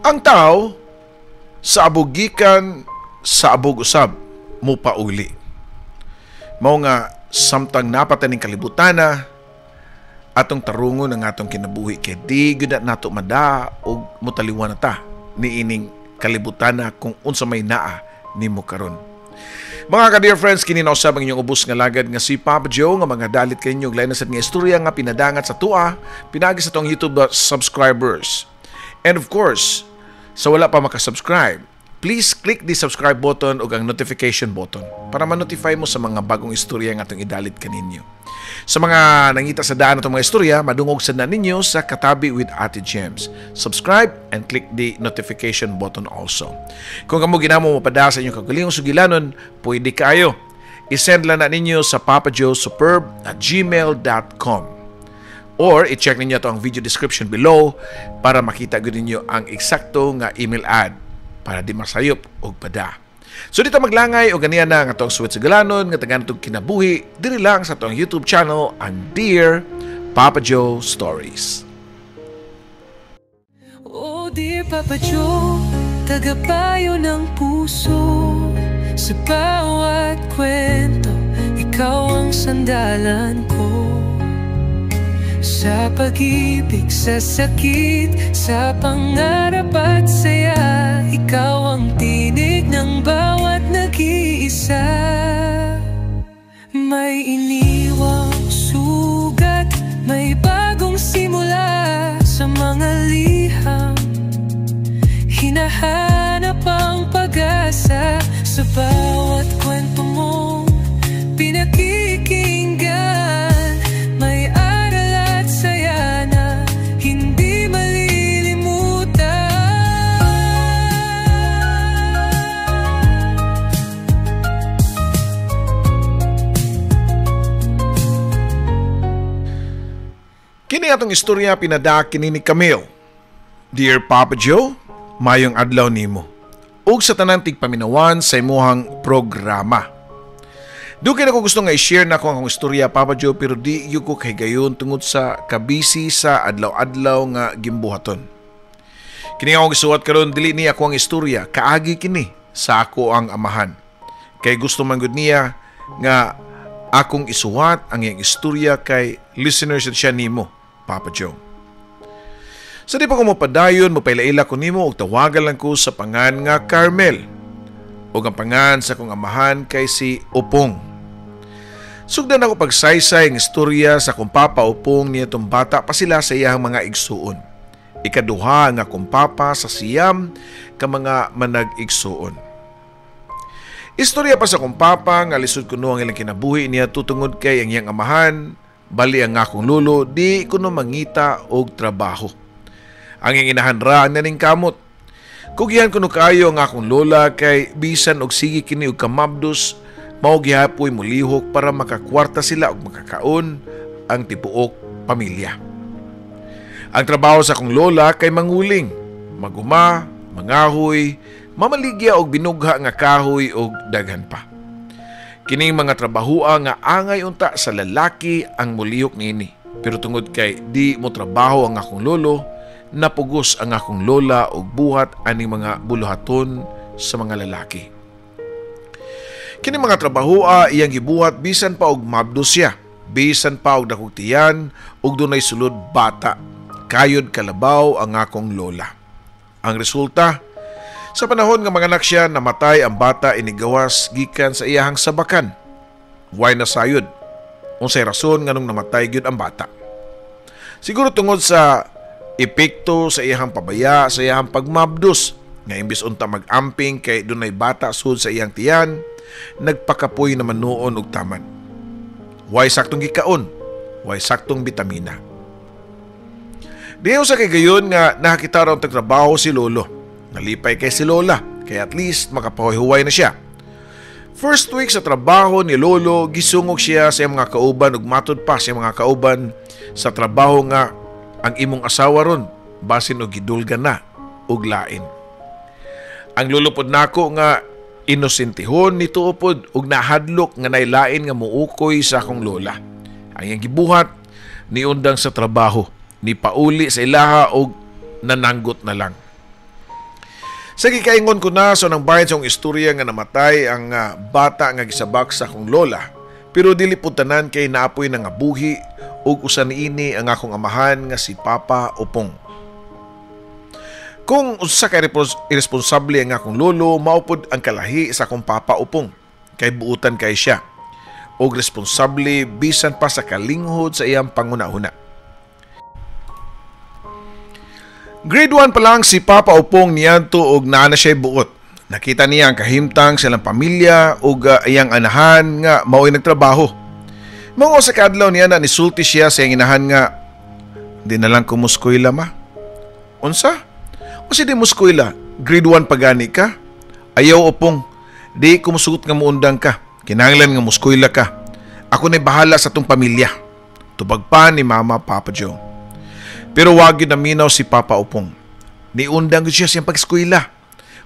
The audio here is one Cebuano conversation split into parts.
Ang tao sa abugikan sa abog usab mupauli. Mao nga samtang napataning kalibutana atong tarungon ang atong kinabuhi kay di gyud nato mada og motaliwan na ta niining kalibutana kung unsa may naa nimo karon. Mga ka-dear friends, kini na usab ang inyong ubos nga lagad nga si Papa Joe nga mga dalit kaninyo og lain na sad nga istorya nga pinadangat sa tua pinaagi sa atong YouTube subscribers. And of course, sa wala pa makasubscribe, please click the subscribe button ug ang notification button para ma-notify mo sa mga bagong istorya nga atong idalit kaninyo. Sa mga nangita sa daan atong mga istorya, madungog sad na ninyo sa Katabi with Ate Gems. Subscribe and click the notification button also. Kung kamo ginamo mopada sa inyong kaugalingong sugilanon, pwede kayo. I-send lang na ninyo sa papajoesuperb@gmail.com or i-check ninyo ito ang video description below para makita gud ninyo ang eksakto nga email ad para di masayop og pada. So dito maglangay o ganiya na nga atong suwet sa galanon nga tagan atong kinabuhi diri lang sa atong YouTube channel ang Dear Papa Joe Stories. Oh dear Papa Joe, tagapayo ng puso. Sa bawat kwento, ikaw ang sandalan ko. Sa pag-ibig, sa sakit, sa pangarap at saya, ikaw ang tinig ng bawat nag-iisa. May iniwang sugat, may bagong simula. Sa mga liham, hinahanap ang pag-asa. Sa bawat kwento mong pinakikinggan, may aral at saya na hindi malilimutan. Kini atong istorya pinada kini ni Camille. Dear Papa Joe, mayong adlaw nimo ug sa tanang tigpaminawan sa imuhang programa. Dugay na ko gusto nga i-share na ko ang akong istorya, Papa Joe, pero di gyud ko kahigayon tungod sa kabisi sa adlaw-adlaw nga gimbuhaton. Kini akong gisuwat karon dili niya ako ang istorya, kaagi kini sa ako ang amahan. Kay gusto man gud niya nga akong isuwat ang iyang istorya kay listeners siya nimo, Papa Joe. Sa di pa ko mopadayon, mopailaila ko nimo og tawagan lang ko sa pangan nga Carmel ug ang pangan sa akong amahan kay si Upong. Sugdan ako pagsaysay ang istorya sa akong papa Upong niya itong bata pa sila sa iyang mga igsuon. Ikaduha nga akong papa sa siyam ka mga manag-igsuon. Istorya pa sa akong papa nga lisod kuno ang ilang kinabuhi niya tutungod kay ang iyang amahan, bali ang akong lolo, di kuno mangita og trabaho. Ang iyang inahan ra ang naning kamot. Kugihan kuno kaayo ang akong lola kay bisan og sige kini og kamabdos, mao gihapoy molihok para makakwarta sila og makakaon ang tibuok pamilya. Ang trabaho sa akong lola kay manguling, maguma, mangahoy, mamaligya og binugha nga kahoy og daghan pa. Kining mga trabahoa nga angay unta sa lalaki ang molihok niini. Pero tungod kay di mo trabaho ang akong lolo, napugos ang akong lola og buhat aning mga buluhaton sa mga lalaki. Kini mga trabahoa iyang gibuhat bisan pa og mabdos siya, bisan pa og dakog tiyan og dunay sulod bata. Kayod kalabaw ang akong lola. Ang resulta, sa panahon nga manganak siya, namatay ang bata inigawas gikan sa iyahang sabakan. Way na sayod unsay rason nganong namatay gyud ang bata. Siguro tungod sa epekto sa iyahang pabaya, sa iyahang pagmabdos, nga imbis unta mag-amping kay dunay bata sud sa iyang tiyan, nagpakapoy naman noon og taman. Way saktong gikaon, way saktong bitamina. Diyo sa kay gayon nga nakakita raw tagtrabaho si lolo. Nalipay kay si lola, kaya at least makapahuway na siya. First week sa trabaho ni lolo, gisungog siya sa iyang mga kauban ug matud pa sa iyang mga kauban sa trabaho nga ang imong asawa ron basin og gidulgan na og lain. Ang lolo pod nako nga inosentihon ni tuo pod og nahadlok nga nailain nga muukoy sa akong lola. Ang iyang gibuhat niundang sa trabaho, ni pauli sa ilaha og nananggot na lang. Sa gikaingon ko na sa so nang bahin sa akong istorya nga namatay ang bata nga gisabak sa akong lola, pero dili pud tanan kay naapoy na nga buhi ug usa niini ang akong amahan nga si Papa Opong. Kung usa ka iresponsable ang akong lolo, mao pud ang kalahi sa akong Papa Opong, kay buutan kay siya og responsable bisan pa sa kalinghod sa iyang pangunahuna. Grade 1 pa lang si Papa Opong niadto og naa na siya'y buot. Nakita niya ang kahimtang sa ilang pamilya ug iyang anahan nga mao'y nagtrabaho. Mao sa kaadlaw niya na nisulti siya sa iyang inahan nga, "Di na lang ko muskwela, ma." "Unsa? Unsa di muskwela? Grade 1 pa gani ka? Ayaw, Opong, di ko musugot nga muundang ka. Kinahanglan nga muskwela ka. Ako na'y bahala sa tong pamilya." Tubag pa ni Mama, Papa Joe. Pero wag yun naminaw si Papa Opong. Niundang gyud siya siyang pag-eskwela.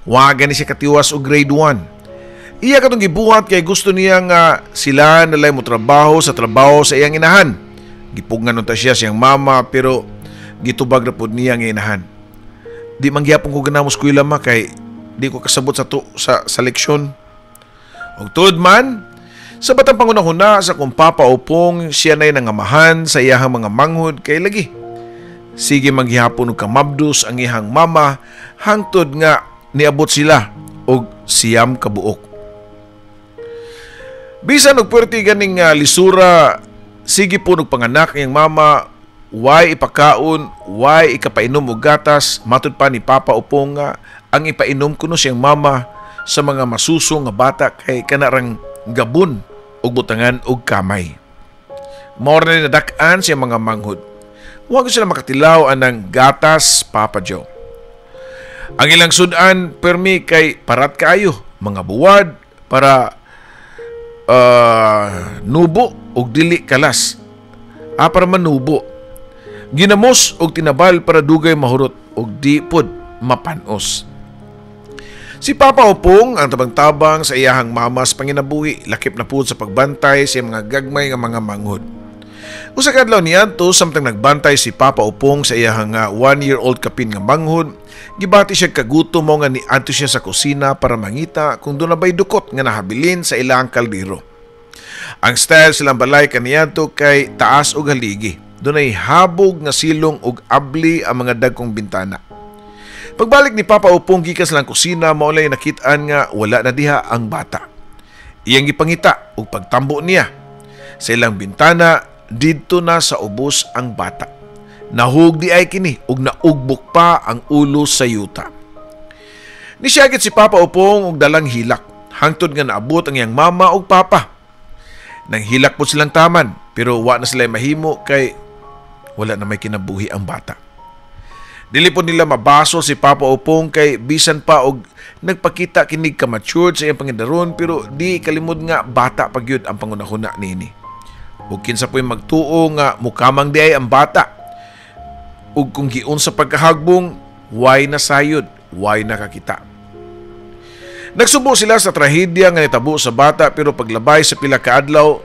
Wag ni siya katiwas og grade 1. Iya katong gibuhat kay gusto niya nga sila nalay mo trabaho sa trabaho sa iyang inahan. Gipugngan unta siya siyang mama pero gitubag ra pud niya ang inahan. "Di man gihapon ko gana mo eskwela, ma, kay di ko kasabot sa leksyon." Og tuod man, sa batang pangunahuna sa kong Papa Opong, siya na'y nangamahan sa iyahang mga manghod kay lagi sige maghihapon og kamabdos ang iyang mama hangtod nga niabot sila og 9 ka buok. Bisan og puwerte ganing lisura, sige po og panganak ang iyang mama, way ipakaon, way ikapainom og gatas. Matud pa ni Papa Opong nga ang ipainom kuno siyang mama sa mga masuso nga bata kay kanarang gabon og butangan og kamay. Mao ra nadak-an siya mga manghod. Huwag sila makatilaw anang gatas, Papa Joe. Ang ilang sudan permi kay parat kaayo, mga buwad para nubo og dili kalas. Para manubo. Ginamos og tinabal para dugay mahurot og di pod mapanos. Si Papa Opong ang tabang-tabang sa iyahang mama sa panginabuhi, lakip na pod sa pagbantay sa mga gagmay nga mga manghod. Usa ka adlaw niadto, samtang nagbantay si Papa Opong sa iyahang 1-year-old kapin nga manghod, gibati siya kagutom mo nga niadto siya sa kusina para mangita kung doon na ba'y dukot nga nahabilin sa ilang kaldero. Ang style silang balay kaniadto kay taas og haligi. Dunay habog nga silong og abli ang mga dagkong bintana. Pagbalik ni Papa Opong gikan sa ilang kusina, mao lay nakit-an nga wala na diha ang bata. Iyang gipangita og pagtambo niya sa ilang bintana, didto na sa ubos ang bata. Nahug di ay kini ug naugbok pa ang ulo sa yuta. Nisiyagit si Papa Opong og dalang hilak hangtod nga naabot ang iyang mama ug papa. Nang hilak po silang taman pero wa na sila mahimo kay wala na may kinabuhi ang bata. Dili po nila mabaso si Papa Opong kay bisan pa og nagpakita kinig ka matured sa iyang pangidaron pero di kalimod nga bata pa gyud ang pangunahuna niini. Ug kinsa po'y magtuo nga mukamang di ay ang bata. Ug kung giun sa pagkahagbong, way na sayod, way nakakita. Nagsubo sila sa trahedya nga nitabo sa bata pero paglabay sa pila ka adlaw,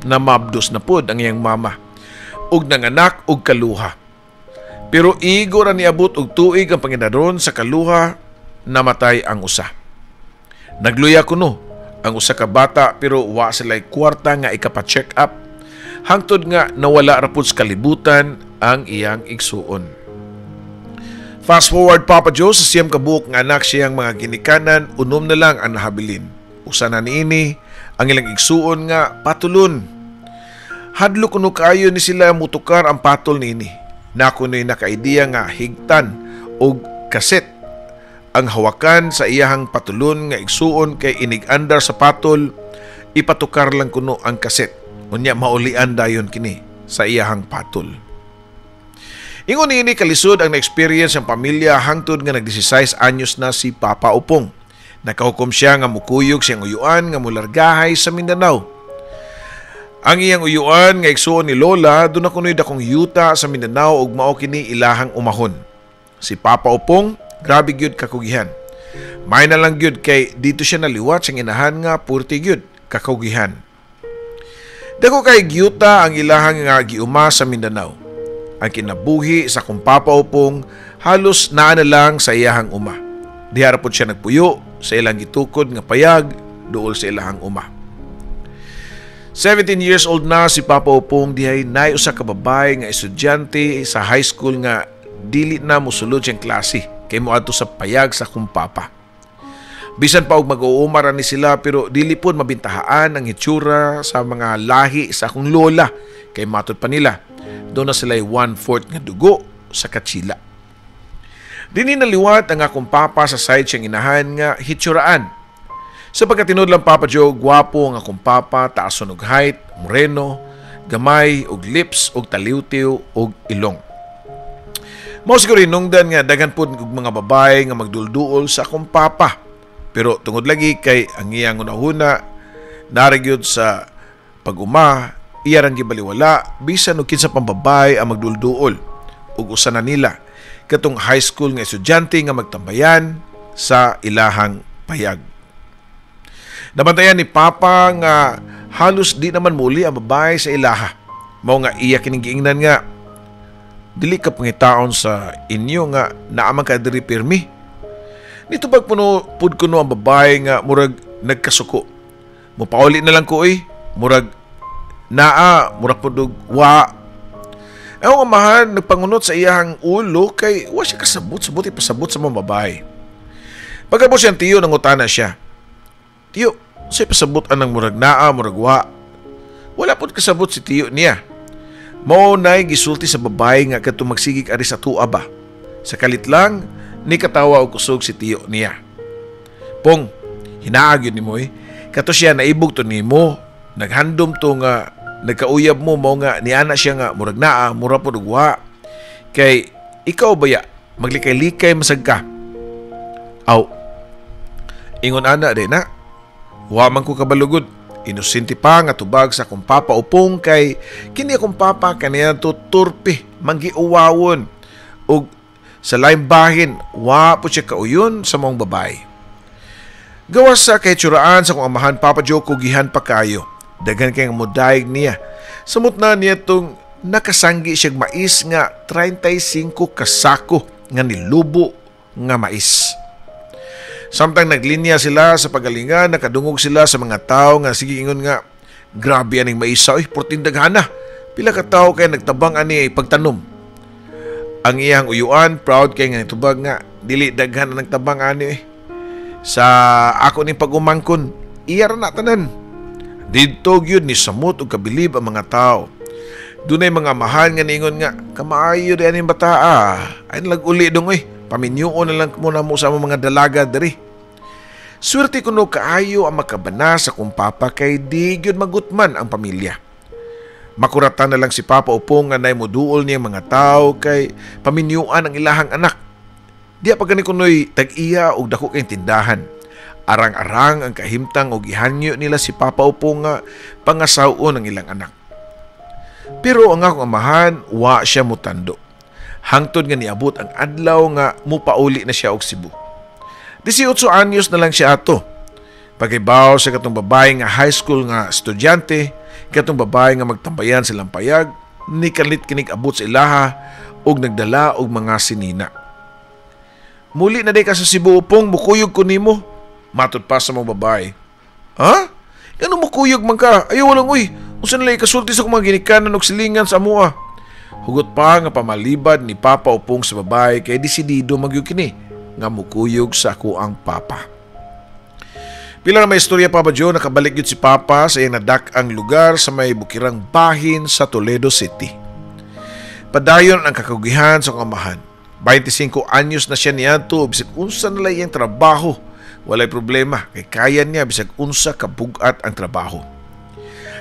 namabdos na pod ang iyang mama. Ug nanganak og kaluha. Pero igo ra niabot og tuig ang pangidaron sa kaluha, namatay ang usa. Nagluya kuno ang usa ka bata pero wa sila'y kwarta nga ikapa-check up. Hangtod nga nawala ra pud sa kalibutan ang iyang igsuon. Fast forward, Papa Joe, sa 9 ka buok nga anak siyang mga ginikanan, 6 na lang ang nahabilin. Usa na niini ang ilang igsuon nga patulon. Hadlo kuno kaayo ni sila mutukar ang patol niini. Na kuno'y naka-idea nga higtan og kaset ang hawakan sa iyahang patulon nga igsuon kay inig-andar sa patol, ipatukar lang kuno ang kaset. Unya maulian dayon kini sa iyahang patol. Ingon niini kalisod ang na-experience ang pamilya hangtod nga nag-16 anyos na si Papa Opong. Nakahukom siya nga mukuyog siyang uyuan nga mulargahay sa Mindanao. Ang iyang uyuan nga igsuon ni Lola, doon na kuno'y dakong yuta sa Mindanao ug mao kini ilahang umahon. Si Papa Opong, grabe gyud kakugihan. May na lang gyud kay dito siya naliwat siyang inahan nga purti gyud kakugihan. Dako kay gyuta ang ilahang nga giuma sa Mindanao. Ang kinabuhi sa kong Papa Opong halos naa na lang sa iyahang uma. Diha ra pod siya nagpuyo sa ilang gitukod nga payag duol sa ilahang uma. 17 years old na si Papa Upong dihay naay usa ka babae nga estudyante sa high school nga dili na mosulod siyang klase kay moadto sa payag sa akong papa. Bisan pa og mag-uuma ra ni sila, pero dili pod mabintahaan ang hitsura sa mga lahi sa akong lola kay matud pa nila doon na sila 1/4 nga dugo sa katsila. Dini naliwat ang akong papa sa side siyang inahan nga hitsuraan. Sa pagkatinod lang, Papa Joe, gwapo ang akong papa, taason og height, moreno, gamay og lips og taliwtiw og ilong. Mao siguro hinungdan nga daghan pud og mga babae nga magdulduol sa akong papa. Pero tungod lagi kay ang iyang hunahuna naragyod sa pag-uma, iya rang gibaliwala bisan og kinsa pang babae ang magdulduol ug usa na nila katong high school nga estudyante nga magtambayan sa ilahang payag. Nabantayan ni Papa nga halos di naman muli ang babae sa ilaha. Mao nga iya kining giingnan nga dili ka pangitaon sa inyo nga naaman ka diri pirmi. Nito pag puno pud kuno ang babae nga murag nagkasuko. Mopauli na lang ko oy, murag naa, murag pud og wa. Ang amahan nagpangunot sa iyahang ulo kay wa siya kasabot, sabot ipasabot sa mga babae. Pagkabot siyang tiyo, nangutana siya. Tiyo, siya pasabot anang murag naa, murag wa. Wala pud kasabot si tiyo niya. Mao na'y gisulti sa babae nga kadto magsigig ari sa tuwa ba. Sa kalit lang, ni katawa og kusog si tiyo niya. Pong, hinaag yun nimo eh. Kato siya naibog to nimo, naghandom to nga nagkauyab mo, mao nga niana siya nga murag naa, mura pud og wa. Kay ikaw baya, maglikay-likay masag ka. Aw, ingon ana di na, wa man ko kabalugod. Inosente pa nga tubag sa akong papa Upong kay kini akong papa kaniya to turpi, manggiuwawon. Ug sa laing bahin, wa po siya kauyon sa maong babae. Gawas sa kahitsuraan sa akong amahan, Papa Joe, kugihan pa kayo. Daghan kay nga mudayeg niya. Samot na niya tong nakasanggi siyang mais nga 35 kasako nga nilubo nga mais. Samtang naglinya sila sa pagalingan, nakadungog sila sa mga tao nga sige ingon nga grabe aning maisa, oy, porting daghana. Pila ka tawo kay nagtabang ani pagtanom. Ang iyang uyuan proud kay nga nitubag nga dili daghan ang nagtabang ani eh. Sa ako ning pag-umangkon, iya ra na tanan. Didto gyud ni samot og kabilib ang mga tao. Dunay mga mahal nga niingon nga kamaayo di aning bataa. Ay nag-uli dong oy. Paminyuon na lang muna mo sa mga dalaga diri. Swerte kuno kaayo ang makabana sa kong papa kay di gyud magutman ang pamilya. Makuratan na lang si Papa Upong nga nay moduol niya mga tao kay paminyuan ang ilahang anak. Diya pa gani kunoy tag-iya og dako kay tindahan. Arang-arang ang kahimtang og gihangyo nila si Papa Upong nga pangasaw-on ang ilang anak. Pero ang akong amahan, wa siya mutando. Hangtod nga niabot ang adlaw nga mupauli na siya og Cebu. 18 anyos na lang siya ato. Pag-ibaw sa katong babae nga high school nga estudyante, katong babae nga magtambayan silang payag, ni kalit kinig abot sa ilaha og nagdala og mga sinina. Muli na day ka sa Cebu, Upong, mukuyog ko nimo. Matod pa sa mga babae. Ha? Ngano mukuyog man ka? Ayaw walang uy. Unsa nila ikasulti sa akong mga ginikanan og silingan sa amoa? Hugot pa nga pamalibad ni Papa Upong sa babae kay desidido magyud kini nga mukuyog sa ako ang papa. Pila na may istorya, Papa Joe, nakabalik yun si Papa sa iyang nadak-ang lugar sa may bukirang bahin sa Toledo City. Padayon ang kakagugihan sa kamahan. 25 anyos na siya niadto, bisag unsa na lang iyang trabaho. Walay problema, kay kaya niya bisag unsa kabugat ang trabaho.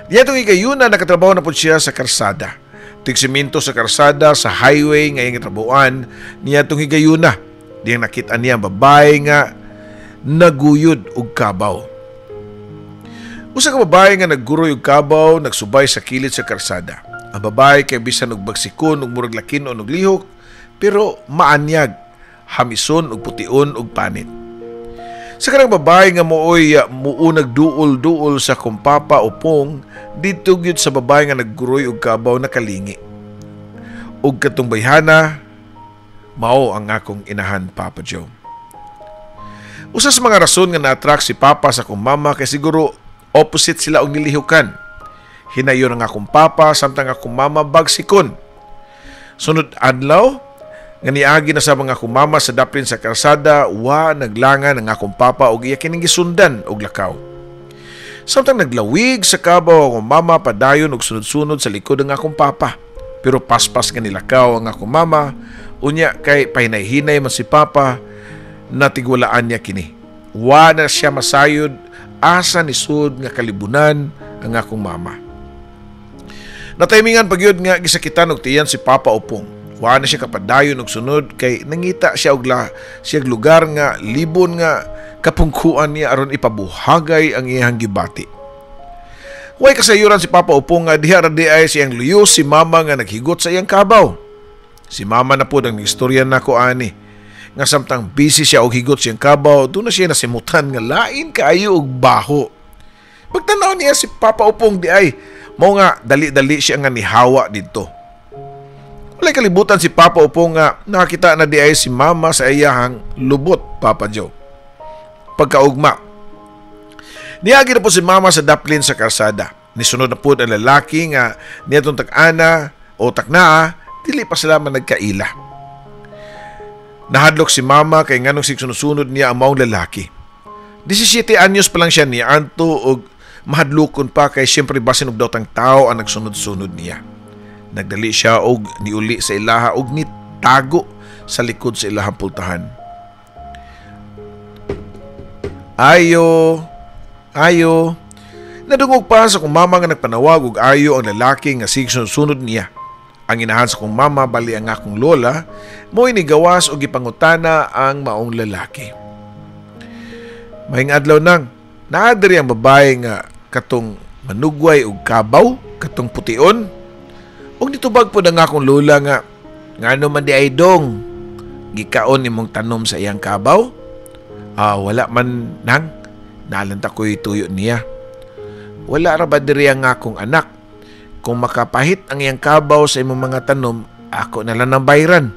Diyatong igayuna, nakatrabaho na po siya sa karsada. Tigsiminto sa karsada, sa highway nga iyang trabuan, niyatong higayuna. Diyang nakita niya ang babae nga naguyod og kabaw. Usa ka babae nga nagguroy og kabaw, nagsubay sa kilid sa karsada. Ang babae kay bisan og bagsikon og murag lakinon og lihok, pero maanyag, hamison og pution og panit. Sa kanang babae nga mooy muunag duol-duol sa kumpapa Upong, didto gyud sa babae nga nagguroy og kabaw nakalingi. Og katong bayhana, mao ang akong inahan, Papa Joe. Usa sa mga rason nga na-attract si Papa sa akong mama kay siguro opposite sila og nilihukan. Hinayon ang akong papa samtang akong mama bagsikon. Sunod adlaw nga niagi na sa mga akong mama sa daplin sa kalsada, wa naglangan ang akong papa og iya kining gisundan og lakaw. Samtang naglawig sa kabaw akong mama, padayon og sunod-sunod sa likod ang akong papa. Pero paspas nga nilakaw ang akong mama, unya kay pahinay-hinay man si papa, natigwalaan niya kini. Wa na siya masayod asa nisud nga kalibunan ang akong mama. Nataymingan pagyud nga gisakitan og tiyan si Papa Upong. Wa na siya kapadayon og sunod kay nangita siya og siya lugar nga libon nga kapungkuan niya aron ipabuhagay ang iyang gibati. Way kasayuran si Papa Upong nga diha ra di ay siyang luyo si mama nga naghigot sa iyang kabaw. Si mama na pod ang istorya nako ani. Nga samtang busy siya og higot siyang kabaw, doon na siya nasimutan nga lain kaayo og baho. Pagtanaw niya si Papa Upong di ay, mao nga dali-dali siya nga nihawa didto. Walay kalibutan si Papa Upong nga nakakita na di ay si mama sa iyahang lubot, Papa Joe. Pagkaugma, niagi na po si mama sa daplin sa kalsada. Nisunod na po ang lalaki nga niya tag-ana o taknaa, dili pa sila man nagkaila. Nahadlok si mama kay nganong sigsunod-sunod niya ang maong lalaki. 17 anyos pa lang siya niya anto og mahadlokon pa kay siyempre basin og dawtang tao ang nagsunod-sunod niya. Nagdali siya og niuli sa ilaha og nitago sa likod sa ilahang pultahan. Ayo, ayo. Nadungog pa sa kong mama nga nagpanawag og ayo ang lalaki nga sigsunod-sunod niya. Ang inahan sa kong mama bali ang akong lola, mo'y nigawas og gipangutana ang maong lalaki. Maayong adlaw nang, naadiri ang babae nga katong manugway og kabaw, katong pution. Og nitubag pod ang akong lola nga, ngano man di ay dong, gikaon nimong tanom sa iyang kabaw? Wala man nang, nalanta ko'y tuyo niya. Wala ra ba diri ang akong anak? Kung makapahit ang iyang kabaw sa imong mga tanom, ako na lang ang bayran.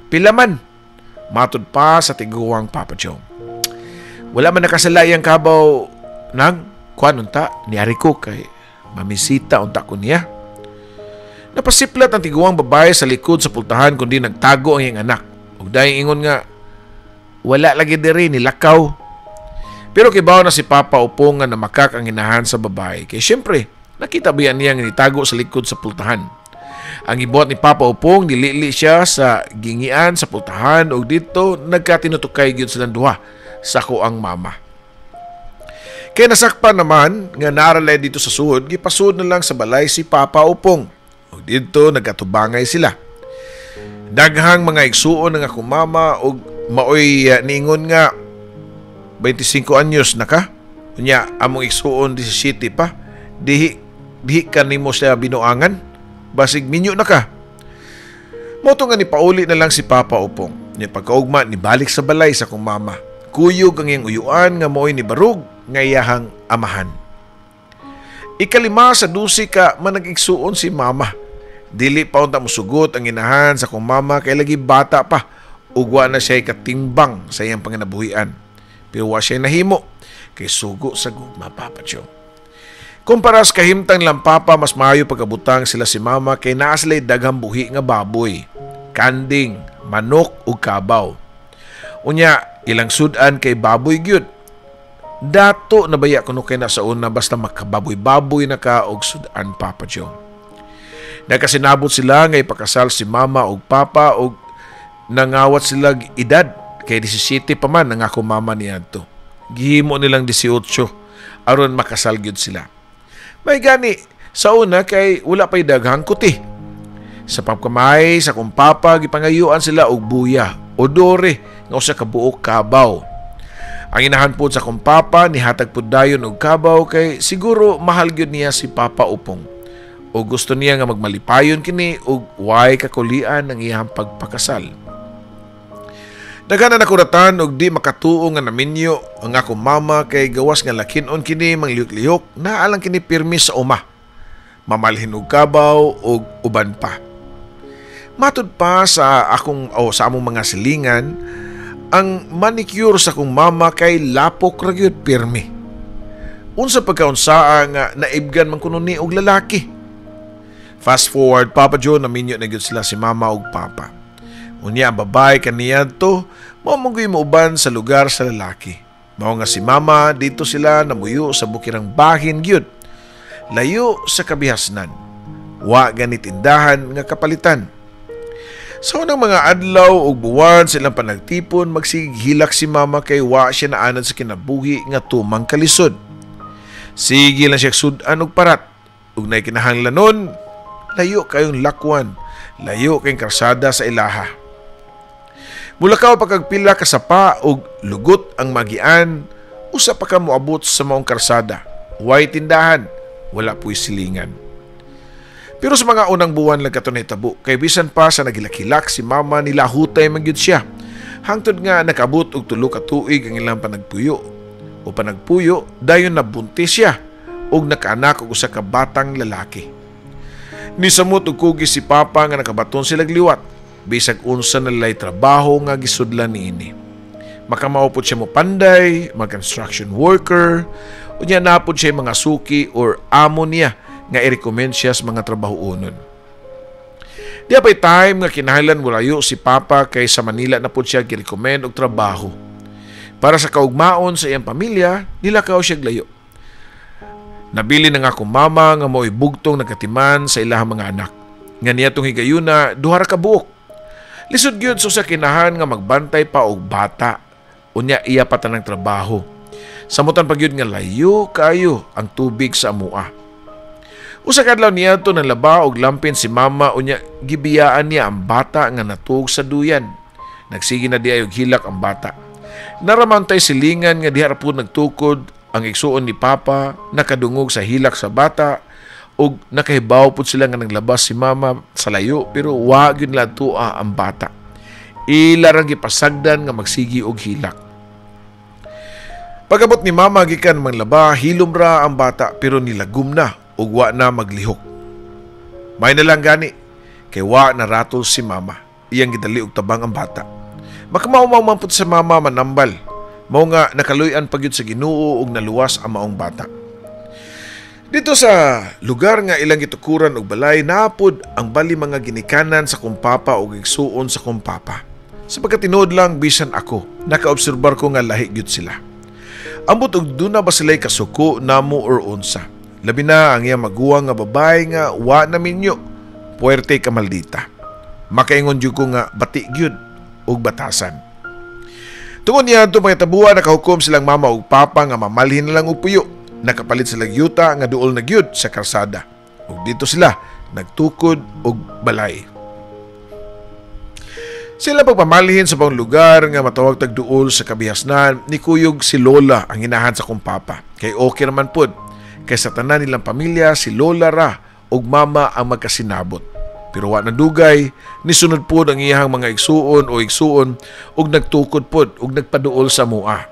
Pila man, matud pa sa tiguang Papa Joe. Wala man nakasala iyang kabaw nang kuan unta niari ko kay mamisita unta ko niya. Napasiplat ang tiguang babae sa likod sa pultahan kundi nagtago ang iyang anak. Ug dayon ingon nga wala lagi diri nilakaw. Pero kibaw na si Papa Upong nga namakak ang inahan sa babae kay syempre nakita ba niya nga nitago sa likod sa pultahan. Ang ibuhat ni Papa Upong, nilili siya sa gingian sa pultahan ug dito nagkatinutukay gyud silang duha sa ko ang mama. Kay nasakpan naman nga naaralay dito sa suod, gipasuod na lang sa balay si Papa Upong. Ug dito nagkatubangay sila. Daghang mga igsuon ng akong mama ug maoy niingon nga 25 anyos na ka. Unya among igsuon 17 pa. Dihi ka nimo siya binuangan, basig minyo na ka. Moto nga nipauli na lang si Papa Upong. Ni pagkaugma nibalik sa balay sa kong mama. Kuyog ang iyang uyuan nga mo'y nibarug nga iyahang amahan. Ikalima sa 12 ka manag-igsuon si mama. Dili pa unta mosugot ang inahan sa kong mama kay lagi bata pa. Ugwa na siya katimbang sa iyang panginabuhian. Pero wa siya nahimo kay sugo sa gugma, Papa Joe. Kumpara sa kahimtang lang papa, mas maayo pagkabutang sila si mama kay naa sila'y daghang buhi nga baboy, kanding, manok ug kabaw. Unya, ilang sudan kay baboy gyud. Dato na baya kuno kay nasa una basta makababoy-baboy na ka og sudan, Papa Joe. Nagkasinabot sila nga ipakasal si mama ug papa ug nangawat sila edad kay 17 pa man ang ako mama niadto. Gihimo nilang 18 aron makasal gyud sila. May gani, sa una kay wala pa'y daghang kuti. Sa pagkamay, sa kong papa, gipangayuan sila og buya o dore nga usa ka buok kabaw. Ang inahan pod sa kong papa, nihatag pod dayon og kabaw kay siguro mahal gyud niya si Papa Upong. O gusto niya nga magmalipayon kini og way kakulian ang iyang pagpakasal. Daghan na nakuratan og di makatuo nga naminyo ang akong mama kay gawas nga lakinon kini manglihok-lihok naa lang kini pirmi sa uma. Mamalhin og kabaw og uban pa. Matud pa sa akong o sa among mga silingan, Ang manicure sa kong mama kay lapok ra gyud pirmi. Unsa pagkaunsaa nga naibgan man kuno ni og lalaki. Fast forward, Papa Joe, naminyo na gyud sila si mama og papa. Unya ang babae kaniadto mao man gyud mouban sa lugar sa lalaki. Mao nga si mama dito sila namuyo sa bukirang bahin gyud. Layo sa kabihasnan. Wa gani tindahan nga kapalitan. Sa unang mga adlaw ug buwan sa ilang panagtipon, magsighilak si mama kay wa siya naanad sa kinabuhi nga tumang kalisod. Sige lang siya sud-an og parat. Ug nay kinahanglanon, layo kayong lakwan, layo kayong karsada sa ilaha. Mulakaw pa kag pila ka sapa og lugot ang magian, usa pa ka moabot sa maong karsada. Way tindahan, wala puy silingan. Pero sa mga unang buwan lang kato nahitabo, kay bisan pa sa naghilak-hilak si mama nilahutay man gyud siya. Hangtod nga nakabot og 3 ka tuig ang ilang panagpuyo. O panagpuyo, dayon nabuntis siya og nakaanak og usa ka batang lalaki. Nisamot og kugi si papa nga nakabaton sila liwat, bisag unsa na lay trabaho nga gisudlan niini. Makamao pod siya mo panday, mag-construction worker, unya napod siya mga suki or amo niya nga i-recommend siya sa mga trabahuonon. Di pa'y time nga kinahanglan molayo si papa kay sa Manila na pod siya gi-recommend og trabaho. Para sa kaugmaon sa iyang pamilya, nilakaw siya layo. Nabili na nga akong mama nga mao'y bugtong nagkatiman sa ilahang mga anak. Nga niya tong higayuna, 2 ka buok. Lisod gyud sa usa kinahan nga magbantay pa og bata. Unya iya pa tanang trabaho. Samutan pa gyud nga layo kaayo ang tubig sa amua. Usa ka adlaw niadto nang laba og lampin si mama, unya gibiyaan niya ang bata nga natuog sa duyan. Nagsige na di ay og hilak ang bata. Naramantay silingan nga diha ra pud nagtukod ang igsuon ni papa, nakadungog sa hilak sa bata og nakahibaw pud sila nga naglabas si mama sa layo, pero wa gyud ladtua ang bata. Ila ra gipasagdan nga magsigi og hilak. Pagabot ni mama gikan manglaba, hilom ra ang bata pero nilagom na ug wa na maglihok. May na lang gani kay wa na ratol si mama. Iyang gidali og tabang ang bata. Makamaumaw man pud sa mama manambal. Mao nga nakaluy-an pa gyud sa Ginoo ug naluwas ang maong bata. Dito sa lugar nga ilang gitukuran og balay, naapod ang bali mga ginikanan sa kong papa ug igsuon sa kong papa. Sa pagkatinuod lang bisan ako, nakaobserbar ko nga lahi gyud sila. Ambot og duna ba sila'y kasuko namo or unsa. Labi na ang iyang maguwang nga babae nga wa na minyo, puwerte ka maldita. Makaingon jud ko nga bati gyud og batasan. Tungod niya adto pangitabuan, nakahukom silang mama ug papa nga mamalhin na lang og puyo. Nakapalit sila yuta nga duol na gyud sa karsada. Ug dito sila nagtukod og balay. Sila pagpamalhin sa bang lugar nga matawag tag duol sa kabihasnan, nikuyog si Lola ang hinahan sa kong papa. Kay okay naman pud. Kay sa tanan nilang pamilya, si Lola ra ug mama ang magkasinabot. Pero wa na dugay, nisunod pod ang iyahang mga igsuon o igsuon ug nagtukod pod ug nagpaduol sa mua.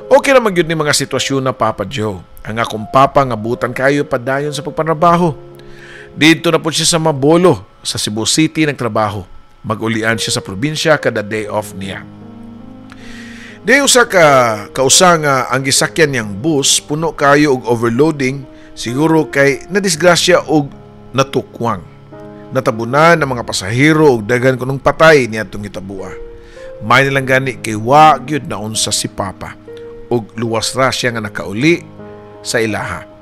Okay ra man gyud ni mga sitwasyon na, Papa Joe. Ang akong papa nga butan kayo padayon sa pagpanrabaho. Didto na pod siya sa Mabolo, sa Cebu City nagtrabaho. Magulian siya sa probinsya kada day off niya. Di usa ka kausa nga ang gisakyan niyang bus puno kayo og overloading, siguro kay nadisgrasya og natukwang. Natabunan ang mga pasahero og daghan kunong patay niadtong gitabua. May nilang gani kay wa gyud naunsa si papa og luwas ra siya nga nakauli sa ilaha.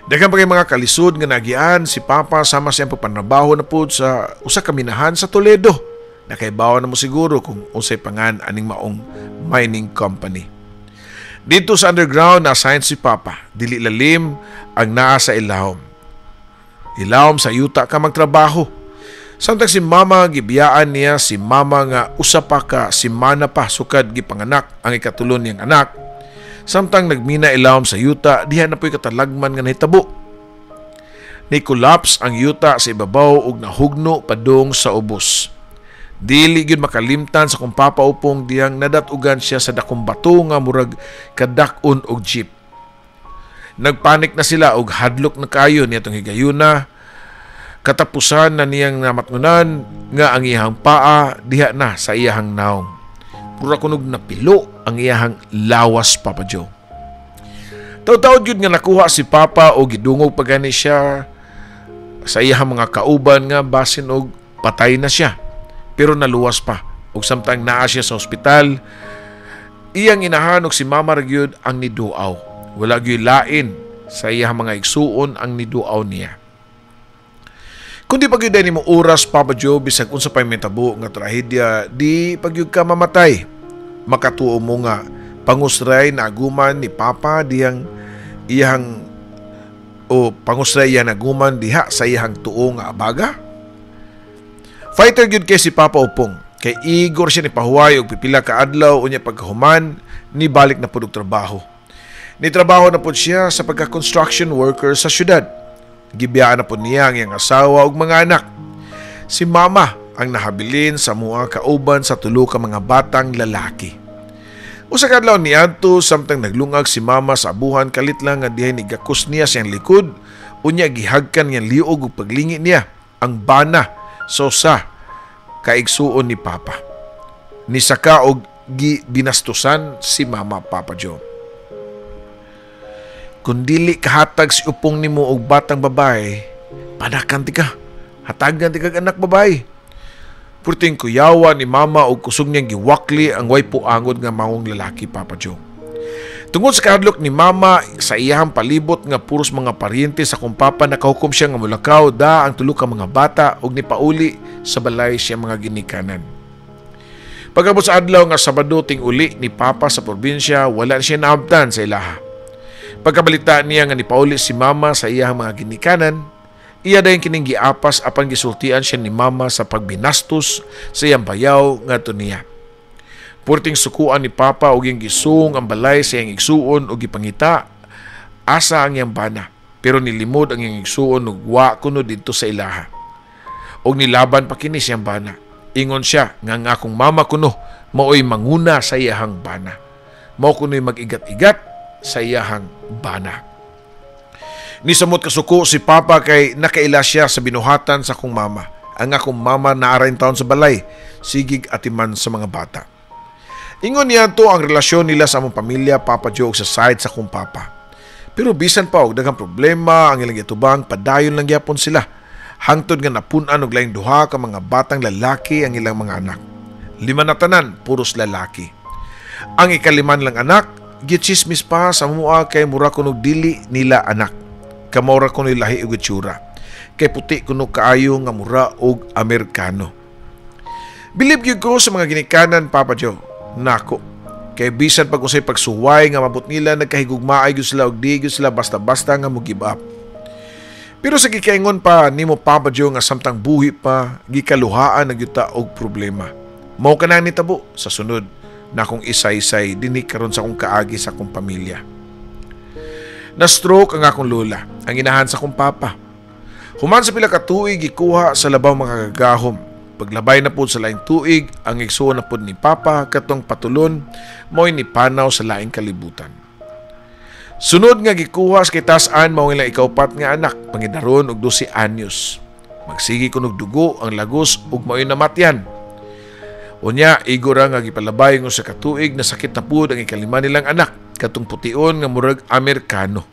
Daghan pa kay mga kalisod nga nagian si papa sama siyang pagpanrabaho na pud sa usa ka minahan sa Toledo. Nakaibaw na mo siguro kung unsay pangan aning maong mining company. Dito sa underground na assign si papa, dili lalim ang naa sa ilawom. Ilawom sa yuta ka magtrabaho. Samtang si mama gibiyaan niya si mama nga usa pa ka semana pa sukad gipanganak ang ikatulo niyang anak. Samtang nagmina ilawom sa yuta, diha na po'y katalagman nga nahitabo. Ni-collapse ang yuta sa ibabaw ug nahugno padung sa ubos. Dili gyud makalimtan sa kong papaupong diyang nadatugan siya sa dakong bato nga murag kadak-on og jeep. Nagpanik na sila og hadlok na kayo niya tong higayuna. Katapusan na niyang namatngunan nga ang iyang paa diha na sa iyang naong. Pura kunog napilo ang iyahang lawas, Papa Joe. Taw-taod yun nga nakuha si Papa o gidungog pa gani siya sa iyahang mga kauban nga basin og patay na siya. Pero naluwas pa. Og samtang naa siya sa ospital, iyang inahan og si Mama ra gyud ang niduaw. Wala gyud lain sa iyang mga igsuon ang niduaw niya. Kung di pa gyud nimo oras, Papa Joe, bisag unsa pay mitabo nga trahedya, di pa gyud ka mamatay. Makatuo mo nga pangusray na aguman ni Papa diyang iyang o pangusray iya naguman diha sa iyang tuo nga abaga. Fighter gyud kay si Papa Upong. Kay igor siya ni pahuway og pipila ka adlaw, unya pagkahuman ni balik na pud og trabaho. Ni trabaho na pud siya sa pagka-construction worker sa syudad. Gibiyaan na pud niya ang iyang asawa ug mga anak. Si Mama ang nahabilin sa mua kauban sa tulo ka mga batang lalaki. Usa ka adlaw niadto samtang naglungag si Mama sa abuhan, kalit lang nga dihay nigakos niya sa iyang likod, unya gihagkan niyang liog ug paglingi niya ang bana sa usa kaigsuon ni Papa. Nisaka og gibinastusan si Mama, Papa Joe. Kung dili kahatag si Upong nimo og batang babae, panakan ti ka. Hatagan ti kag anak babae. Purting kuyawa ni Mama og kusog niyang giwakli ang way puangod nga maong lalaki, Papa Joe. Tungod sa kahadlok ni Mama sa iyahang palibot nga puros mga paryente sa akong papa, nakahukom siya nga mulakaw da ang tulo ka mga bata og nipauli sa balay siya mga ginikanan. Pag-abot sa adlaw nga Sabado ting uli ni Papa sa probinsya, wala siya naabtan sa ilaha. Pagkabalita niya nga nipauli si Mama sa iyahang mga ginikanan, iya dayon kining giapas apan gisultian siya ni Mama sa pagbinastos sa iyang bayaw ngadto niya. Purting sukuan ni Papa og iyang gisung ang balay sa iyang igsuon og gipangita asa ang iyang bana, pero nilimod ang iyang igsuon og wa kuno didto sa ilaha. Og nilaban pa kini siyang bana. Ingon siya nga ang akong mama kuno maoy manguna sa iyahang bana. Mao kuno'y mag-igat-igat sa iyahang bana. Nisamot kasuko si Papa kay nakaila siya sa binuhatan sa akong mama. Ang akong mama naara taon sa balay, sigig atiman sa mga bata. Ingon niya to ang relasyon nila sa among pamilya, Papa Joe, sa side sa akong papa. Pero bisan pa og daghang problema ang ilang gitubang, padayon lang gyapon sila. Hangtod nga napun-an og laing duha ka mga batang lalaki ang ilang mga anak. 5 na tanan, puros lalaki. Ang ikaliman lang anak, gitsismis pa sa mua kay mura kunog dili nila anak. Kamaura kuno lahi og itsura. Kay puti kuno kaayo nga mura og Amerikano. Bilib gyud ko sa mga ginikanan, Papa Joe. Nako, kay bisan pag usay pagsuway nga mabot nila, nagkahigugmaay gyud sila og di gyud sila basta-basta nga mo give up. Pero sa gikaingon pa nimo, Papa Joe, nga samtang buhi pa gikaluhaan na gyud ta og problema. Mao kanang nitabo sa sunod na akong isay-isay dinhi karon sa akong kaagi sa akong pamilya. Na-stroke ang akong lola, ang inahan sa akong papa. Human sa pila ka tuig gikuha sa labaw mga kagahom. Paglabay na pud sa laing tuig, ang igsuon na pud ni Papa katong patulon mo'y nipanaw sa laing kalibutan. Sunod nga gikuha sa kitasan mao ilang ikaupat nga anak, pangidaron og 12 anyos. Magsigi kunog dugo ang lagos ug mao'y namatyan. Unya, igo ra nga gipalabay ngo sa katuig na sakit na pud ang ikalima nilang anak, katong pution nga murag Amerikano.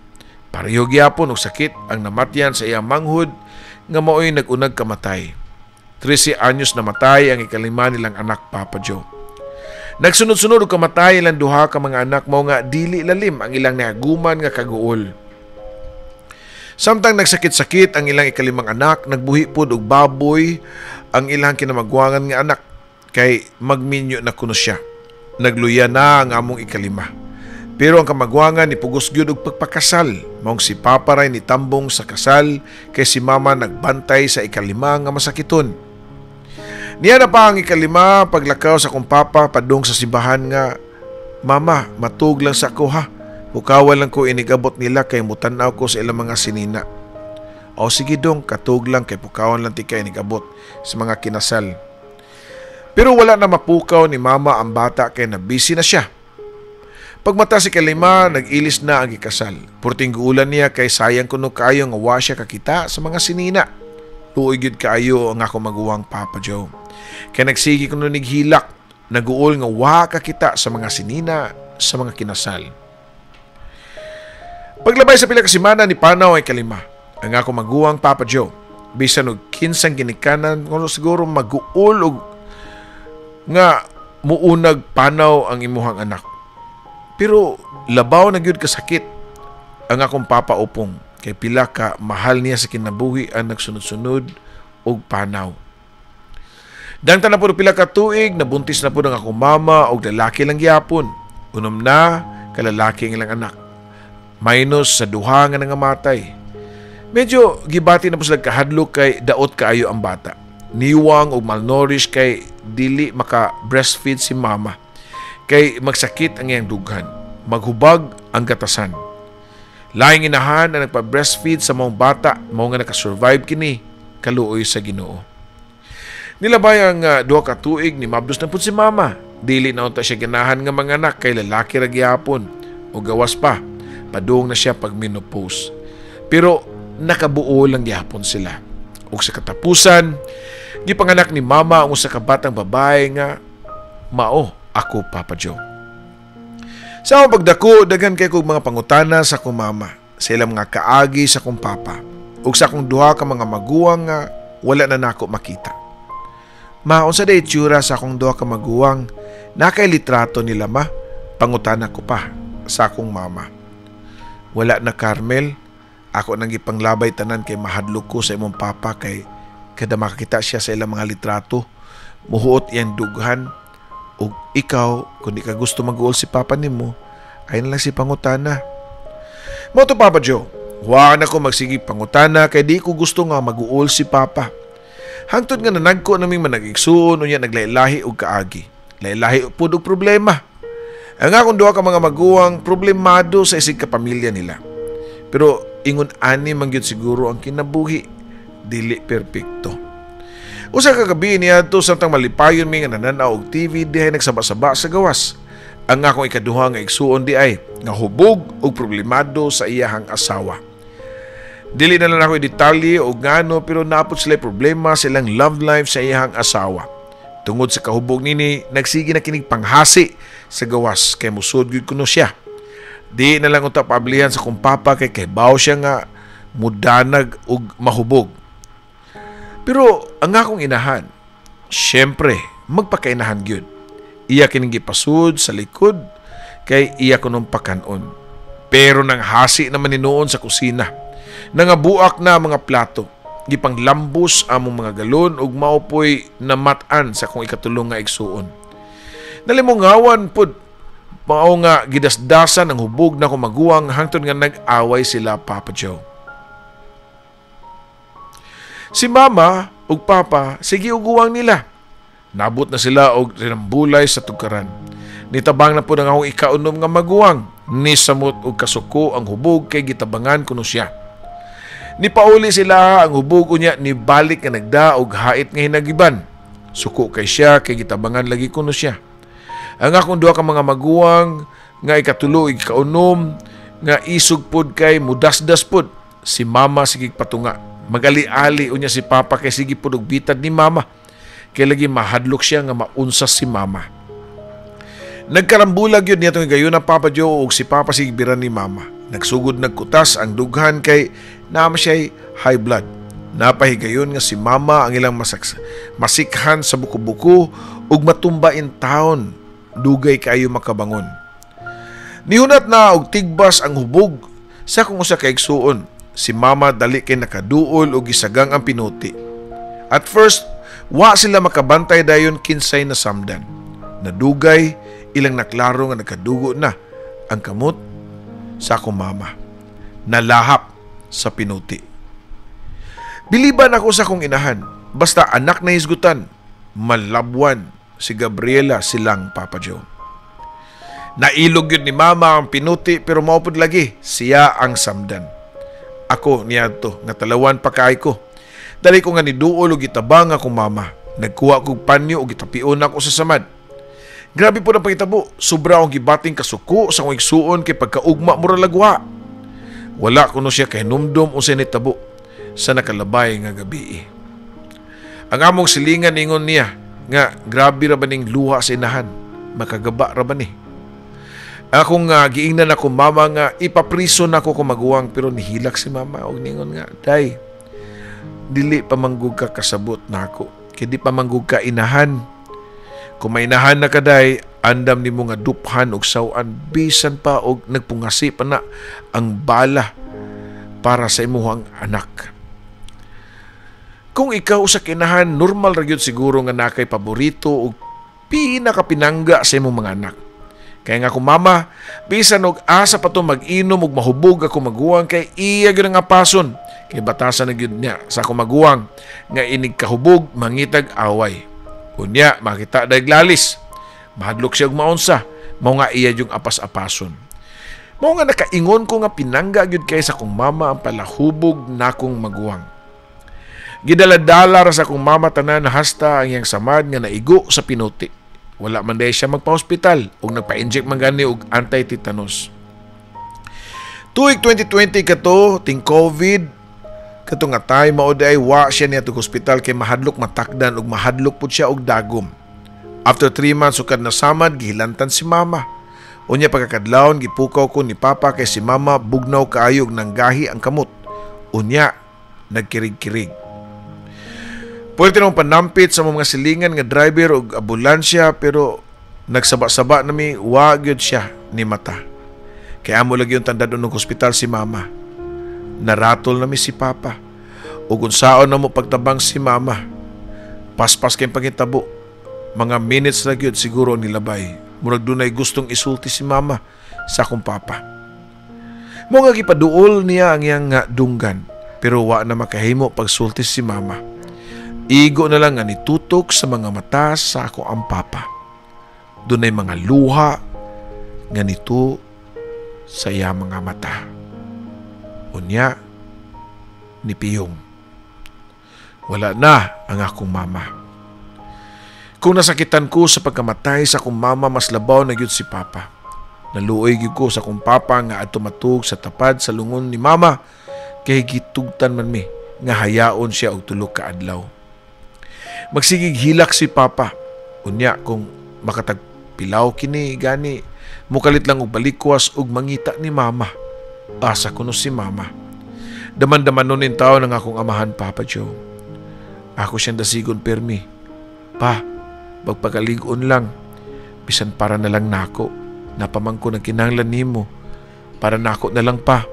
Pareho gyapon og sakit ang namatyan sa iyang manghud nga mao'y nag-unag kamatay. 13 anyos namatay ang ikalima nilang anak, Papa Joe. Nagsunod-sunod og kamatay ilang duha ka mga anak, mao nga dili lalim ang ilang nahaguman nga kaguol. Samtang nagsakit-sakit ang ilang ikalimang anak, nagbuhi pod og baboy ang ilang kinamagwangan nga anak kay magminyo na kuno siya. Nagluya na ang among ikalima. Pero ang kamagwangan ni pugos gyud og pagpakasal. Maong si Papa ray nitambong sa kasal kay si Mama nagbantay sa ikalima nga masakiton. Niya na pa ang ikalima paglakaw sa akong papa padung sa simbahan nga, "Mama, matug lang sa ako ha. Hukawan lang ko inigabot nila kay mutan-aw ko sa ilang mga sinina." "O sige dong, katug lang kay pukawan lang ti kay inigabot sa mga kinasal." Pero wala na mapukaw ni Mama ang bata kay nabisi na siya. Pagmata si kalima, nag-ilis na ang gikasal. Purting guulan niya kay sayang kuno kaayo nga wa siya kakita sa mga sinina. Luoy gyud kaayo ang ako maguwang, Papa Joe. Kay nagsigi kuno nighilak, Naguol nga wa kakita sa mga sinina sa mga kinasal. Paglabay sa pila ka semana ni panaw ay kalima. Ang ako maguwang, Papa Joe. Bisan og kinsang ginikanan kuno siguro maguol og nga muunag panaw ang imuhang anak. Pero labaw na gyud kasakit ang akong papa upong kay pila ka mahal niya sa kinabuhi ang nagsunod-sunod og panaw. Dangtan na po pila ka tuig, nabuntis na po ng akong mama og lalaki lang gyapon. Unom na kalalaki ang ilang anak. Minus sa duha nga nangamatay. Medyo gibati na po sila kahadlok kay daot kaayo ang bata. Niwang og malnourished kay dili maka breastfeed si mama. Kay magsakit ang iyang dughan. Maghubag ang gatasan. Laing inahan na nagpa-breastfeed sa maong bata, mao nga nakasurvive kini kaluoy sa Ginoo. Nilabay ang 2 ka tuig ni mabdos na pud si mama. Dili na unta siya ganahan nga mga anak kay lalaki ra gihapon o gawas pa. Padung na siya pag menopause. Pero nakabuo lang gihapon sila. Ug sa katapusan, gipanganak ni mama ang usa ka batang babae nga mao ako, Papa Joe. Sa akong pagdako, daghan kay kog mga pangutana sa akong mama, sa ilang mga kaagi sa akong papa, ug sa akong duha ka mga maguwang nga wala na nako makita. Ma, unsa day itsura sa akong duha ka maguwang? Nakay litrato nila, ma? Pangutana ko pa sa akong mama. Wala na, Carmel. Ako nang gipanglabay tanan kay mahadlok ko sa imong papa kay kada makakita siya sa ilang mga litrato, muhuot iyang dughan. Ug ikaw, kung di ka gusto mag-uol si papa nimo, ay na lang si pangutana. Mao to, Papa Joe, wa na ko magsige pangutana kay di ko gusto nga mag-uol si papa. Hangtod nga nanagko naming manag-igsuon unya naglahi-lahi og kaagi. Lahi-lahi pud og problema. Ang akong duha ka mga maguwang problemado sa isig ka pamilya nila. Pero ingon ani man gyud siguro ang kinabuhi, dili perpekto. Usa ka gabi niadto samtang malipayon mi nga nanan-aw og TV dihay nagsaba-saba sa gawas. Ang akong ikaduha nga igsuon di ay nga hubog og problemado sa iyahang asawa. Dili na lang ako i-detalye og ngano pero naapot sila problema sa ilang love life sa iyahang asawa. Tungod sa kahubog nini, nagsige na kinig panghasi sa gawas kay musod gyud kuno siya. Di na lang unta paablihan sa kong papa kay kahibaw siya nga mudanag og mahubog. Pero ang akong inahan, syempre, magpakainahan gyud. Iya kining gipasud sa likod kay iya kunong pakanon. Pero nang hasi naman ni noon sa kusina, nangabuak na mga plato, gipanglambos among mga galon ug maopoy namat-an sa akong ikatulong nga igsuon. Nalimungawan pud mao nga gidasdasan ang hubog na kumaguwang hangtod nga nag-away sila, Papa Joe. Si mama ug papa sige uguwang nila. Nabot na sila og tinambulay sa tugkaran. Nitabang na po ang akong ikaunom nga maguwang. Nisamot og kasuko ang hubog kay gitabangan kuno siya. Nipauli sila ang hubog unya nibalik nga nagda og hait nga hinagiban. Suko kay siya kay gitabangan lagi kuno siya. Ang akong duha ka mga maguwang nga ikatulo ug ikaunom nga isog pod kay mudasdas pod. Si mama sige patunga. Magali-ali unya si papa kay sige pod og bitad ni mama. Kay lagi mahadlok siya nga maunsa si mama. Nagkarambulag yun niya itong gayon na Papa Joe ug si papa sige biran ni mama. Nagsugod nagkutas ang dughan kay naama siya'y high blood. Napahigayon nga si mama ang ilang masikhan sa buko-buko ug matumba in town. Dugay kaayo makabangon. Nihunat na og tigbas ang hubog sa kung usa ka igsuon. Si mama dali kay nakaduol og gisagang ang pinuti. At first, wa sila makabantay dayon kinsay nasamdan. Nadugay, ilang naklaro nga nagkadugo na ang kamot sa akong mama. Nalahap sa pinuti. Biliban ako sa akong inahan. Basta anak na hisgutan, malabwan si Gabriela silang Papa Joe. Nailog yun ni mama ang pinuti pero maupod lagi siya ang samdan. Ako niadto nga talawan pa kaay ko. Dali ko nga niduol og gitabang akong mama. Nagkuha kog panyo og gitapion ako sa samad. Grabe po ang pangitabo. Sobra akong gibating kasuko sa akong igsuon kay pagkaugma mura lagwa. Wala kuno siya kahinumdom unsay nitabo sa nakalabay nga gabi. Ang among silingan ingon niya, Nga grabe ra ba ning luha sa inahan, makagaba ra ba ni. Akong giingnan ako mama nga ipapriso nako kung maguwang, pero nihilak si mama og ningon nga, day, dili pa manggug ka kasabot nako, kay di pa manggug ka inahan. Kung mainahan na ka day, andam nimo nga duphan og saw-an, bisan pa og nagpungasi pa na ang bala para sa imuhang anak. Kung ikaw sa kinahan, normal ra gyud siguro nga nakay paborito og pinakapinangga sa imong mga anak. Kaya nga kung mama, bisan og asa pa to mag-inom og mahubog ako maguwang, kay iya gyud ang apason. Kay batasan na gyud niya sa akong maguwang nga inig kahubog mangitag away. Unya makita dag lalis, mahadlok siya og maunsa, mao nga iya yung apas-apason. Mao nga nakaingon ko nga pinangga gyud kay sa akong mama ang palahubog nakong maguwang. Gidala-dala ra sa akong mama tanan hasta ang iyang samad nga naigo sa pinuti. Wala man dahil siya magpa-hospital o nagpa-inject man gani og anti-tetanus. Tuig 2020 kato, ting COVID, kato nga tay mao day wa siya niya tug hospital kay mahadlok matakdan ug mahadlok pud siya og dagom. After 3 months sukad nasamad, gihilantan si mama. Unya pagkakadlawon gipukaw ko ni papa kay si mama bugnaw kaayo og nanggahi ang kamot. Unya nagkirig-kirig. Pwede nang panampit sa mga silingan nga driver og ambulansya, pero nagsaba-saba nami wa gyud siya ni mata. Kaya amo lagi yung tanda doon ng hospital si mama. Naratol nami si papa. Ug unsaon na mo pagtabang si mama. Paspas kay pagitabo. Mga minutes na gyud siguro nilabay. Murag dunay gustong isulti si mama sa akong papa. Mo nga gipaduol niya ang iyang dunggan, pero wa na makahimo pagsulti si mama. Igo na lang nga nitutok sa mga mata sa ako ang papa. Dunay mga luha nga nito sa iya mga mata. Unya, ni Piyong. Wala na ang akong mama. Kung nasakitan ko sa pagkamatay sa akong mama, mas labaw na gyud si papa. Naluoy gyud ko sa akong papa nga adto matug sa tapad sa lungon ni mama, kay gitugtan man mi nga hayaon siya og tulo ka adlaw. Magsigig hilak si papa. Unya kung makatagpilaw kini gani, mukalit lang og balikwas og mangita ni mama. Asa kuno si mama. Daman-daman nun in tao ng akong amahan, Papa Joe. Ako siyang dasigon permi. Pa, magpagalig-on lang. Bisan para na lang nako. Napamangko ng kinahanglan nimo. Para nako na lang pa.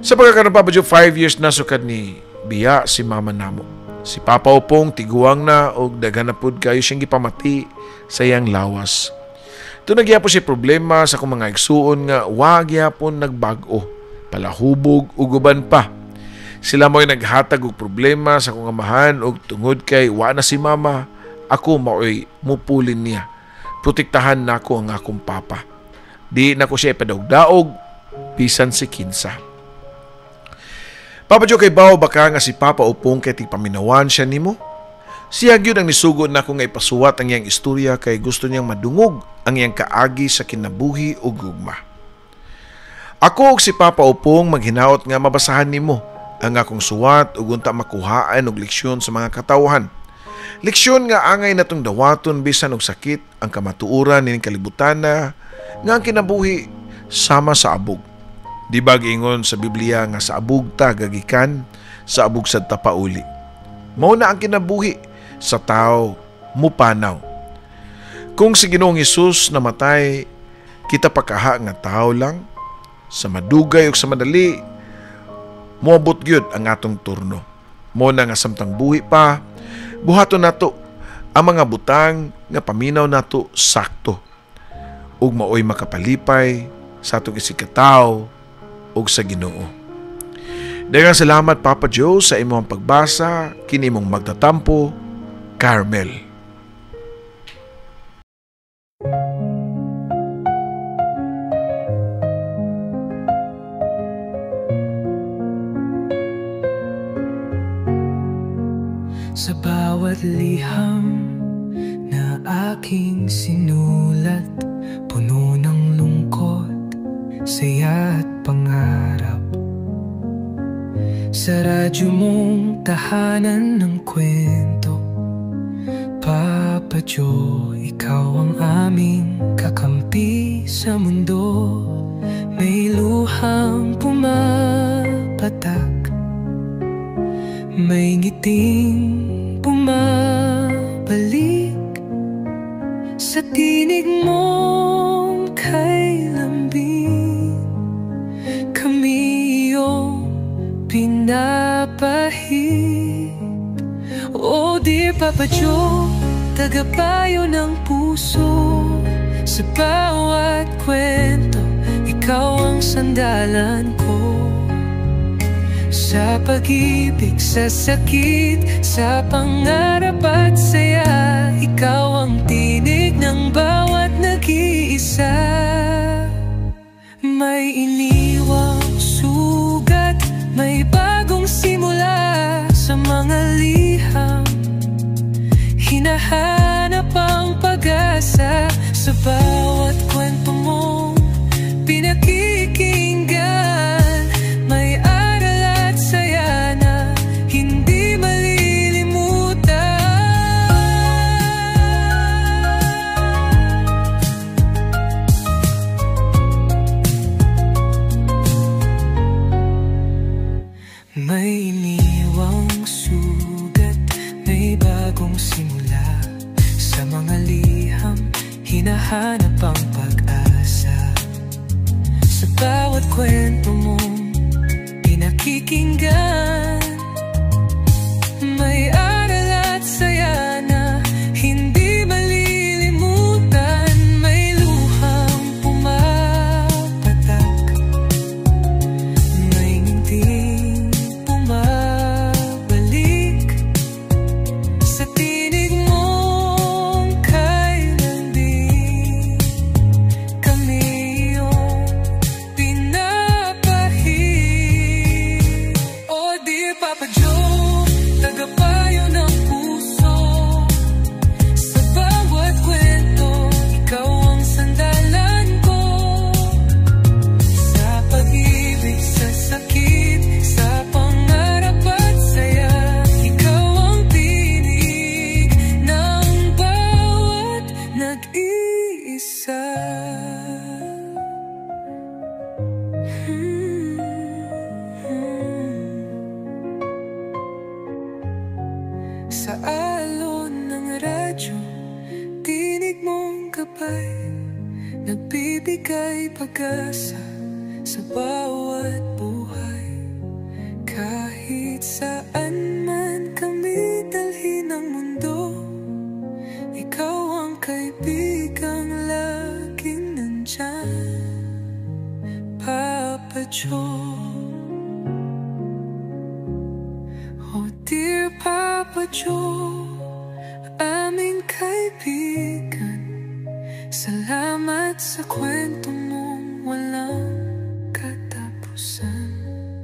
Sa pagkakaroon, Papa Joe, 5 years na sukad ni biya si mama namo. Si Papa Opong tiguang na og daghan na pud kayo siyang gipamati sa iyang lawas. Ito nagyapon siya problema sa akong mga igsuon nga wa gyapon nagbag-o, palahubog ug uban pa. Sila mo'y naghatag og problema sa akong amahan og tungod kay wa na si mama, ako mao'y mupulin niya. Protektahan nako ang akong papa. Di nako siya ipadawg-daog bisan si kinsa. Papa Joe, kay bawo baka nga si Papa Opong kay tigpaminawan siya nimo? Siya gyud ang nisugod nako nga ipasuwat ang iyang istorya kay gusto niyang madungog ang iyang kaagi sa kinabuhi ug gugma. Ako ug si Papa Opong maghinaot nga mabasahan nimo ang akong suwat ug unta makuhaan og leksyon sa mga katawhan. Leksyon nga angay natong dawaton bisan og sakit ang kamatuoran nining kalibutana nga ang kinabuhi sama sa abog. Di ba giingon sa Biblia nga sa abog ta gagikan, sa abog sad ta pauli. Mao na ang kinabuhi sa tao mupanaw. Kung si Ginoong Hesus namatay, kita pakaha nga tao lang, sa madugay ug sa madali, moabot gyud ang atong turno. Mao na nga samtang buhi pa, buhaton nato ang mga butang nga paminaw nato sakto ug maoy makapalipay sa atong isigkatawo ug sa Ginoo. Daghang salamat, Papa Joe, sa imong pagbasa kini imong magtatampo, Carmel. Sa bawat liham na aking sinulat, puno ng lungkot, saya at pangarap. Sa radyo mong tahanan ng kwento, Joe, ikaw ang aming kakampi sa mundo. May luhang pumapatak, may ngiting bumabalik. Sa tinig mong kay lambing, kami iyong pinapahid. Oh dear Papa Joe, tagapayo ng puso. Sa bawat kwento, ikaw ang sandalan ko. Sa pag-ibig, sa sakit, sa pangarap at saya, ikaw ang tinig ng bawat nag-iisa. May iniwang sugat, may bagong simula. Sa mga liham, hinahanap ang pag-asa. Sa bawat kwento mong pinakikinggan, may aral at saya na hindi malilimutan. May iniwang sugat, may bagong simula. Sa mga liham, hinahanap ang pag-asa. Sa bawat kwento mong pinakikinggan, may aral at saya na hindi malilimutan. May luhang pumapatak, may ngiting bumabalik. Sa tinig mong kay lambing, kami iyong pinapahid. Oh dear Papa Joe, tagapayo ng puso. Sa bawat kwento, ikaw ang sandalan ko. Sa pag-ibig, sa sakit, sa pangarap at saya, ikaw ang tinig ng bawat nag-iisa. Sa alon ng radyo, tinig mong gabay, nagbibigay pag-asa sa bawat buhay. Kahit saan man kami dalhin ng mundo, ikaw ang kaibigang laging nandyan, Papa Joe. Oh dear Papa Joe, aming kaibigan, salamat sa kwento mong walang katapusan.